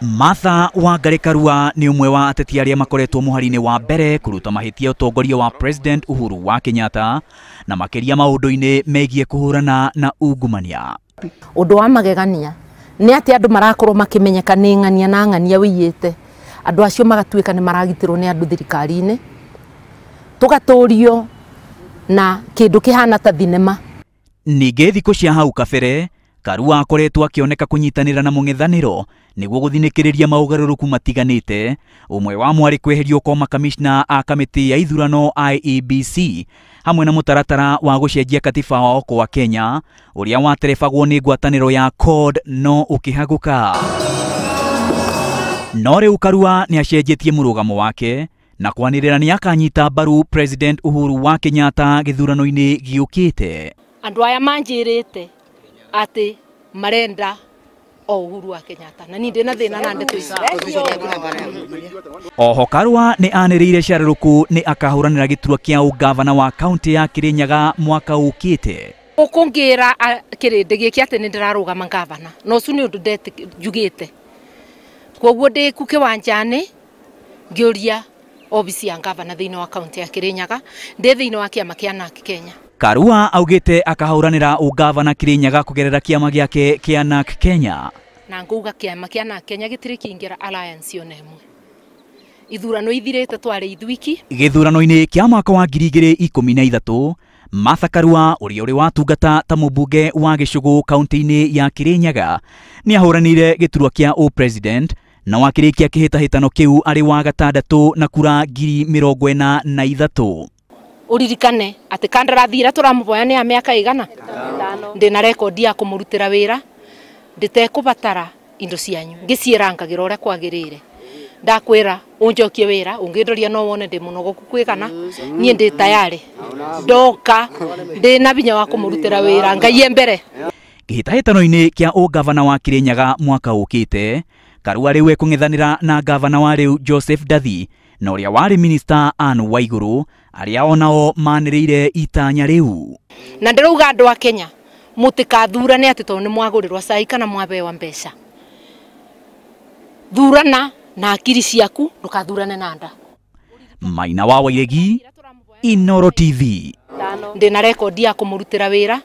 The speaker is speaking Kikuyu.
Martha Wangari Karua nĩ ũmwe wa ateti arĩa makoretwo mũhari-inĩ wa mbere kũruta mahĩtia ũtongoria wa President Uhuru wa Kenyatta na makĩria maũndũ-inĩ megiĩ kũhũrana na ungumania. Ũndũ wa magegania nĩ atĩ andũ marakorwo makĩmenyeka nĩ ng'ania na ng'ania wĩiyĩte, andũ acio magatuĩka nĩ maragitĩrwo nĩ andũ thirikari-inĩ, tũgatũrio na kĩndũ kĩhana ta thinema. Ningĩ thikũ cia hau kabere Karua akoretwo akĩoneka kũnyitanĩra na mũng'ethanĩro nĩguo gũthinĩkĩrĩria maũgarũrũku matiganĩte, ũmwe wamo arĩ kweherio kwa makamishna a kamĩtĩ ya ithurano IEBC hamwe na mũtaratara wa gũcenjia katiba wa Okoa Kenya ũrĩa waterebagwo nĩ ngwatanĩro ya CORD no ũkĩhagũka. No rĩu Karua nĩ acenjetie mũrũgamo wake na kwanĩrĩra nĩ akanyita mbaru President Uhuru wa Kenyatta gĩthurano-inĩ gĩũkĩte. Andũ aya manjĩrĩte atĩ marenda o Uhuru wa Kenyatta na niĩ ndĩna thĩna na ndeto ici. Oho Karua nĩ anĩrĩire carũrũku nĩ akahũranĩra gĩturwa kĩa ũgavana wa kaunti ya Kirinyaga mwaka ũkĩte. Ũkũngĩra kĩrĩndĩ gĩkĩ atĩ nĩ ndĩrarũgama ngavana na ũcio nĩ ũndũ njugĩte, koguo ndĩ ku kĩwanja-inĩ ngĩũria obici ya ngavana thĩinĩ wa kaunti ya Kirinyaga ndĩ thĩinĩ wa kĩama kĩa NARC Kenya. Karua augĩte akahũranĩra ũgavana Kirinyaga kũgerera kĩama gĩake kĩa NARC Kenya. Na ngauga kĩama kĩa NARC Kenya gĩtirĩ kĩingĩra alliance ona ĩmwe. Ithurano ithirĩte twarĩ ithuiki. Gĩthurano-inĩ kĩa mwaka wa 2013 Martha Karua ũrĩa ũrĩ watungata ta mũmbunge wa gĩcũgũ kaunti-inĩ ya Kirinyaga nĩ ahũranĩire gĩturwa kĩa ũpresident na wakĩrĩkia kĩhĩtahĩtano kĩu arĩ wa gatandatũ na kura 43,000. Uririkane atĩ kandarathi ĩrĩa tũramũboya nĩ ya mĩaka igana, ndĩna rekondi ya kũmũrutĩra wĩra, ndĩtekũbatara indo cianyu, ngĩciĩrangagĩra ũrĩa kwagĩrĩire. Ndakwĩra ũnjokie wĩra, ũngĩndoria no wone ndĩ mũnogoku kwĩgana, niĩ ndĩ tayarĩ, ndoka ndĩna binya wa kũmũrutĩra wĩra, Ngai e mbere. Kĩhĩtahĩtano-inĩ kĩa ũgavana wa Kirinyaga mwaka ũkĩte, Karua rĩu ekũng'ethanĩra na gavana wa rĩu Joseph Ndathi na ũrĩa warĩ minista Anne Waigũrũ arĩa onao manĩrĩire itanya rĩu. Na ndĩrauga andũ a Kenya mũtikathurane atĩ tondũ nĩ mwagũrĩrwo cai kana mwabewa mbeca. Thurana na akiri ciaku, ndũkathurane na nda. Maina wa Wairegi, Inooro TV. Ndĩna rekondi ya kũmũrutĩra wĩra.